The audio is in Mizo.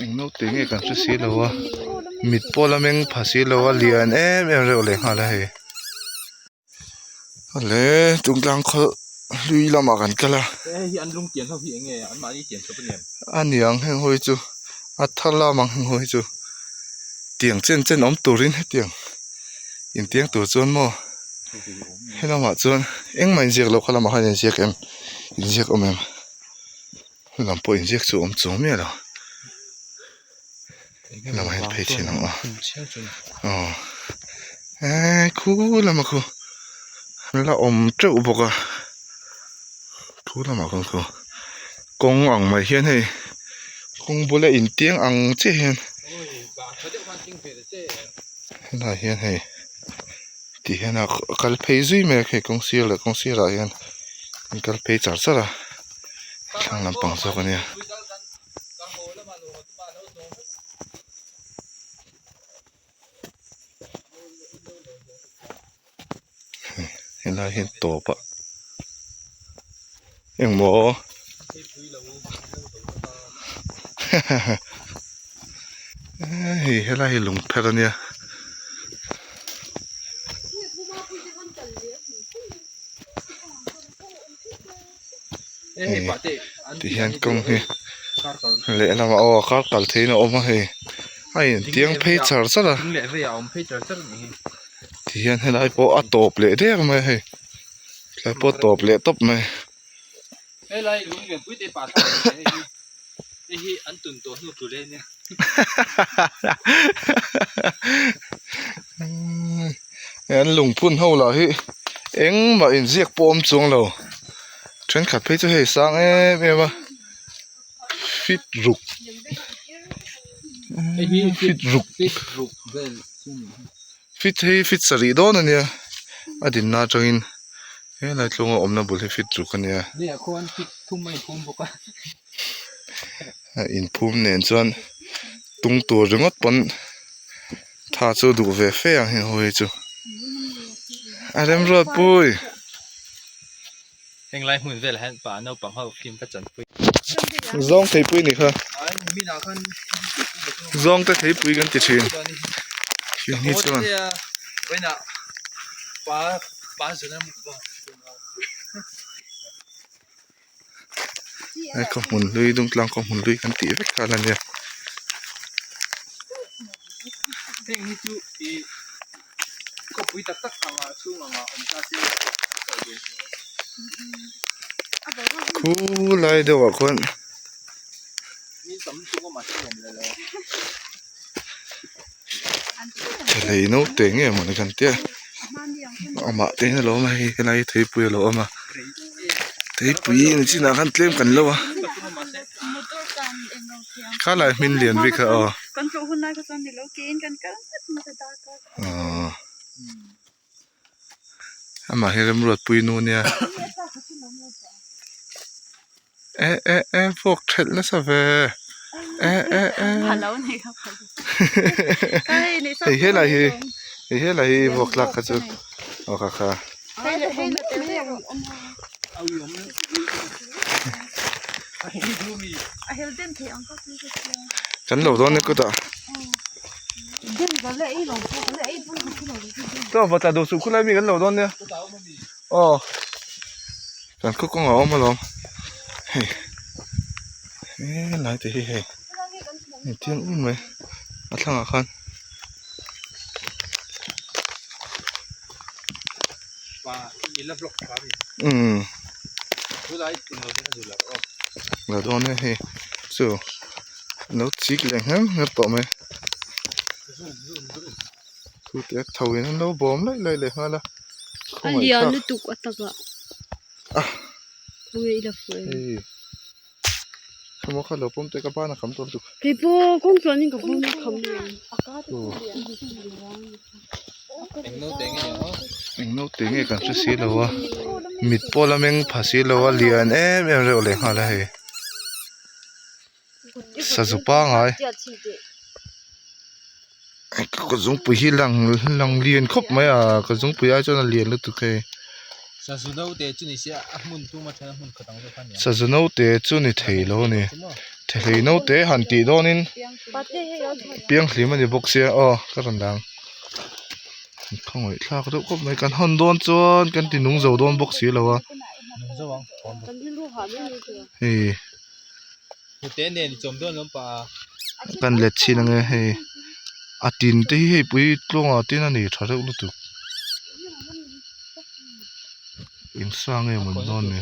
Eng naute nge kan hre si lo a mit pawh la meng pha si lo a lian em em reuh leh nghal a hei awle tungtlang khaw hlui lamah kan kal a a niang heng ho hi chu a thar lam ang heng ho hi chu tiang chen chen awm turin hetiang intiang tur chuan maw helamah chuan engmah inziak loh kha lamah khan inziak em inziak awm em. Lam pawh inziak chu a awm chuang miah lo lamah hian phei thin ang aw aw eee khu lamah khu la awm teuh bawk a khu lamah khawn khu kawng ang mai hian hei kawng bula intiang ang chiah hian helaiah hian hei ti hian a kal phei zui mai a hei kawng sir leh kawng sirah hian an kal phei char char a. Thlang lampang zawk a nia. Helai hi tawp a engmaw hei helai hi lungpher a nia. Tihian kawng hi lehlamah aw a kar kal theihin a awm a hei a intiang phei char char a tihian helai pawh a tawp leh der mai a hei helai pawh a tawp leh tawp mai. An lungphun ho lah hi engmah inziak pawh awm chuang lo thenkhat phei chu hei sang em em a fit ruk fit ruk fit hi fit sarih dawn a nia a dinna atangin helai tluanga awmna bul hi fit ruk a nia. A inphum nen chuan tung tur ringawt pawn tha chu duh ve fe ang heng ho hi chu a remruat pui. Henglai hmun velah hian pa naupang ho film ka chanpui. Zawng theipui ni kha zawng te theipui kan ti thin heng hi chuan. Hei khaw hmun hlui dungtlang khaw hmun hlui kan tih vek kha a la nia. Khulai deuh ah khuan lei naute nge mawni kan tia amah te hian a lo awm a hei helai hi theipui a lo awm a theipui ni chinah khan tlem kan lo a khalai hmin lian bik kha aw aww amah hi remruatpui nu nia eh eh eh vawk thelh nasa ve eh eh eh hei helai hi hei helai hi vawk tlak kha chu aw kha kha kan lo dawn e kutah. Chaw va tla duh suh khulai mi kan lo dawn nia aw kan khaw kawngah a awm alawm hei helai te hi hei engtin un mai a thlangah khan umm la dawn e hei chu lo chik leh ngher ngher tawh mai. Thu te tho in an lo bawm laih laih leh nghal a a lian lutuk a takah khawnge i la fuh em hei khamaw kha lo pawm teh ka ban a kham tawh lutuk keipawh kawng tluan in ka pawm kham eng naute nge kan hre si lo a mit pawh la meng pha si lo a lian em em reuh leh nghal a hei. Sazu pangai ka zungpui hi lang lang lian khawp mai a ka zungpui ai chuan a lian lutuk hei sazu naute chu ni thei lo a ni thehlei naute han tih dawnin. Pianghlim a ni bawk sia aw ka rawn dang khawngaih thlak deuh khawp mai kan hawn dawn chuan kan ti nung zo dawn bawk si lo a hei kan let chhin ange hei a tin te hi hei pui tluanga tin a ni tha reuh lutuk in sa nge mawn dawn ni.